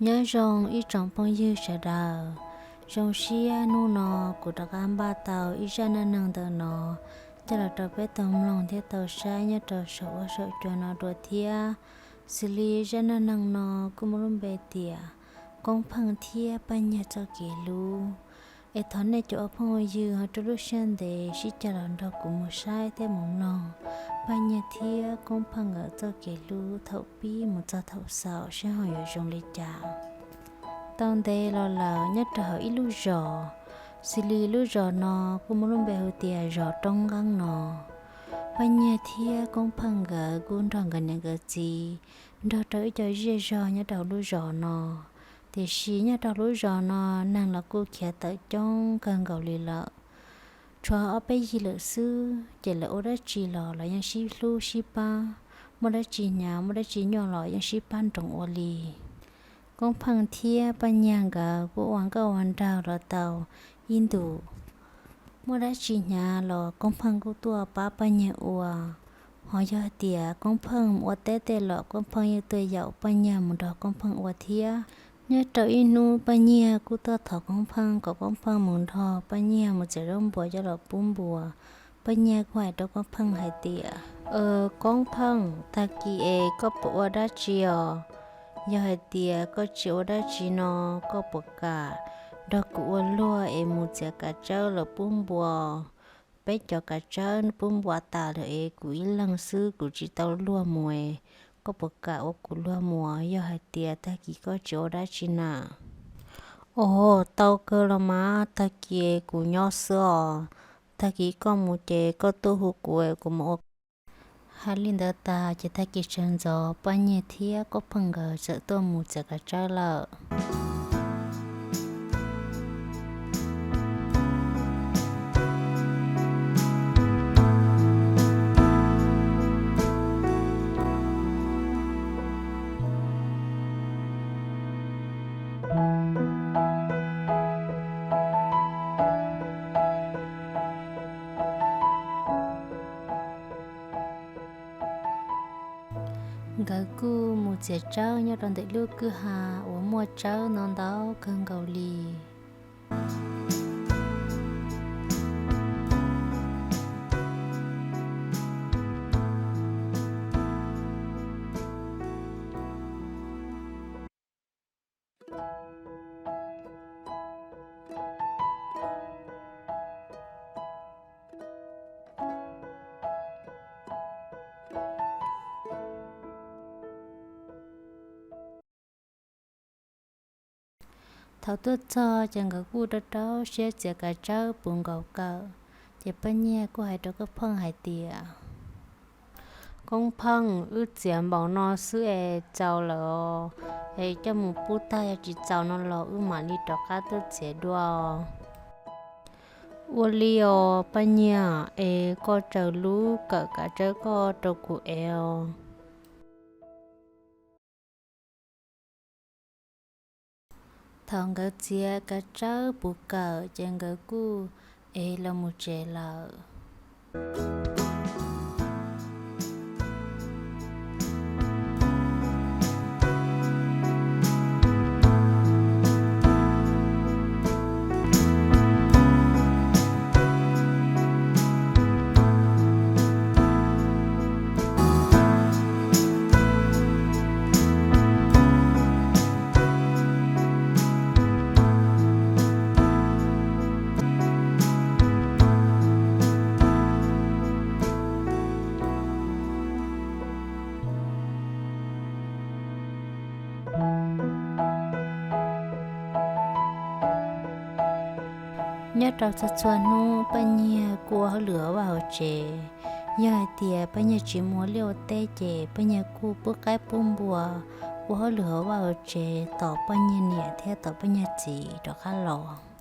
Nyob zoo ib tsoom phooj ywg sawv daws, zoo siab hnub no kuv rov qab npaj tau ib zaj neej neeg ntawm no coj los rau peb tau mloog thiab tau saib nyob rau saum huab saum cua no dua thiab. Xws li zaj neej neeg no kuj muaj lub npe tias Koob Pheej thiab Paj Nyiag txoj kev hlub. Es thov nej cov ua phooj ua ywg ho rau lub siab ntev sib cog los nrog kuv mus saib thiab mus mloog Paj Nyiag thiab Koob Pheej nkawd txoj kev hlub thaum pib mus txog thaum xaus seb ho yuav zoo li cas. Tau ntev los lawm nyob rau hauv ib lub zos, xws li lub zos no kuj muaj lub npe hu tias zos Roob Nqeeb no. Paj Nyiag thiab Koob Pheej nkawd kuj nrog nkawd niam nkawd txiv nrog rau ib co zej zog nyob rau lub zos no. Tiam sis nyob rau lub zos no neeg los kuj khiav tawm coob kawg nkaus li lawm. Tshuav ob peb yig lawm xwb ces lawv ua dab tsi los lawv yeej sib hlub sib pab, muaj dab tsi hnyav muaj dab tsi nyuaj los yeej sib pab nroos ua li. Koob Pheej thiab Paj Nyiag nkawd kuj ua nkauj ua nraug los tau ib ntus. Muaj dab tsi hnyav los Koob Pheej kuj tuaj pab Paj Nyiag ua, ho yog tias Koob Pheej mus ua teb tej los Koob Pheej yeej tuaj yaum Paj Nyiag mus nrog Koob Pheej ua thiab. Nyob rau ib hnub Paj Nyiag kuj tuaj thov Koob Pheej kom Koob Pheej mus nrog Paj Nyiag mus txiav zaub npua coj los pub npua. Paj Nyiag kuj hais rau Koob Pheej hais tias, Koob Pheej, tag kis es koj puas ua dab tsi os? Yog hais tias koj tsis ua dab tsi no, koj puas kam nrog kuv ua luag es mus txiav kav tsawb los pub npua? Peb cov kav tsawb pub npua tas lawm es kuv ib leeg xwb kuv tsis tau luag mus es, koj puas kam ua kuv luag mus yog hais tias tag kis koj tsis ua dab tsi na? Os, tau kawg los mas, tag kis kuv nyob xwb os. Tag kis koj mus ces koj tuaj hu kuv es kuv mus ua. Hais li ntawd tas ces tag kis sawv ntxov Paj Nyiag thiab Koob Pheej nkawd txawm tuaj mus txiav kav tsawb lawm. Nkawd kuj mus txiav tsawb nyob rau ntawm lub kwj ha uas muaj tsawb no ntau kawg nkaus li. Thaum tuaj txog ces nkawd kuj rau rau siab txiav kav tsawb puv nkaus kawm, ces Paj Nyiag kuj hais rau Koob Pheej hais tias, Koob Pheej, wb txiav npaum no xwb es txaus lawm os, es coj mus pub tag, yog tsis txaus no los wb mam li rov qab tuaj txiav dua. Ua li os Paj Nyiag, es koj tsaws lub kawm kav tsawb koj rau kuv ev os. Thaum nkawd txiav kav tsawb puv kawm ces nkawd kuj ev los mus tsev lawm. Nyob rau txhua txhua hnub Paj Nyiag kuj ua hauj lwm hauv vaj hauv tsev. Yog hais tias Paj Nyiag tsis mus ua liaj ua teb ces Paj Nyiag kuj pub qaib pub npua ua hauj lwm hauv vaj hauv tsev tos Paj Nyiag niam thiab tos Paj Nyiag txiv rov qab los.